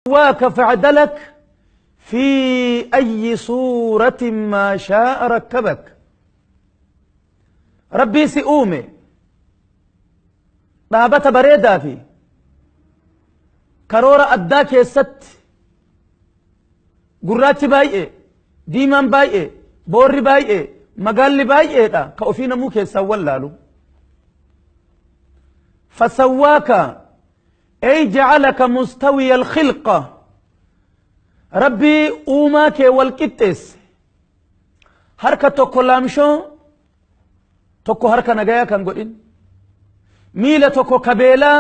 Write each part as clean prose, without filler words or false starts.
فسواك فعدلك في أي صورة ما شاء ركبك. Rabbii si uume dhaabata bareedaa fi karoora addaa keessatti gurraachi baay'ee, diimaan baay'ee, boorri baay'ee, magaalli baay'eedha ka ofii namuu keessaan wallaalu. Fasawwaaka ay jacalaka mustawiya alkhilqa, Rabbii uumaa kee wal qixxeesse, harka tokko laamshoo, tokko harka nagayaa kan godhin, miila tokko kabeelaa,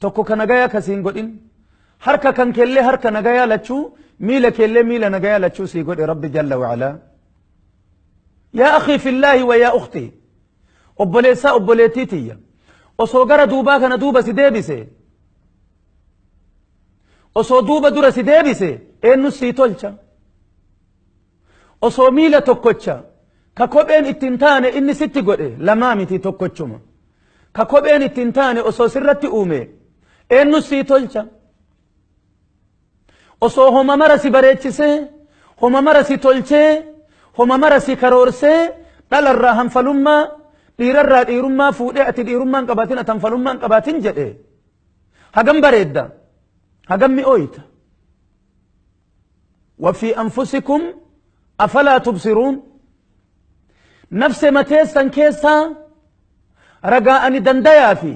tokko ka nagayaa kasiin godhin, harka kan keellee harka nagayaa lachuu, miila keellee miila nagayaa lachuu sii godhe Rabbi jalla wacalaa. Yaa akhii fillaahi wa yaa ukhtii, obboleessaa obboleettii tiyya, osoo gara duubaa kana duuba si deebise, osoo duuba dura si deebise, eenyu sii tolcha? Osoo miila tokkocha ka kopheen ittiin taane inni sitti godhe, lamaa miti, tokkochuma ka kopheen ittiin taane osoo sirratti uume, eenyu sii tolcha? Osoo homa mara si bareechisee, homa mara si tolchee, homa mara si karoorsee, dhalarraa hanfalummaa, dhiirarraa dhiirummaa fuudhee, ati dhiirummaan qabaatin, ati hanfalummaan qabaatin jedhe, hagam bareedda, hagam mi'ooyta? وفي أنفسكم أفلا تبصرون. Nafse mateessan keessaa ragaa ani dandayaa fi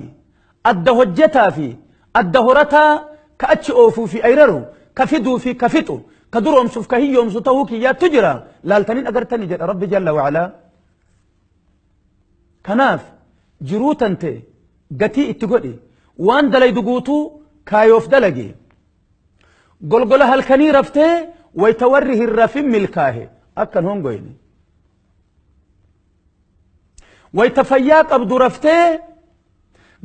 adda hojjetaa fi adda horataa, ka achi oofuu fi ayraru, ka fiduu fi ka fixu, ka duroomsuuf ka hiyyoomsu ta'uu kiyyaattu jira, laaltanii agartanii jedha Rabbi jalla wacalaa. Kanaaf jiruu tante gatii itti godhi, waan dalaydu guutuu kaayoof dalagi. Golgola halkanii raftee wayta warri hin rafin milkaahe akkan hongoyne, wayta fayyaa qabdu raftee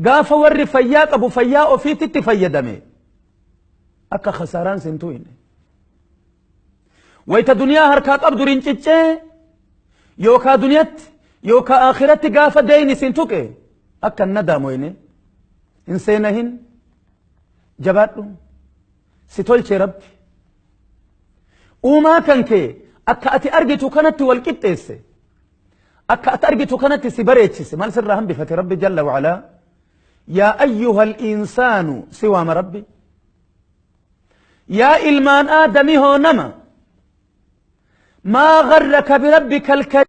gaafa warri fayyaa qabu fayyaa ofiititti fayyadame akka khasaaraan sin tuyne, wayta duniyaa harkaa qabdu rinciccee yookaa duniyatti yookaa akhiratti gaafa deyni sin tuqe akka hin nadaamoyne hin seenahin. Jabaadhu, si tolche Rabbi. Uumaa kan kee akka ati argitu kanatti wal qixxeesse, akka ati argitu kanatti si bareechise. Maal sirraa hambifate Rabbi jalla wacalaa? Yaa ayyuha al-insaanu si waama Rabbi. Yaa ilmaan aadami hoo nama, maa garraka birabbika.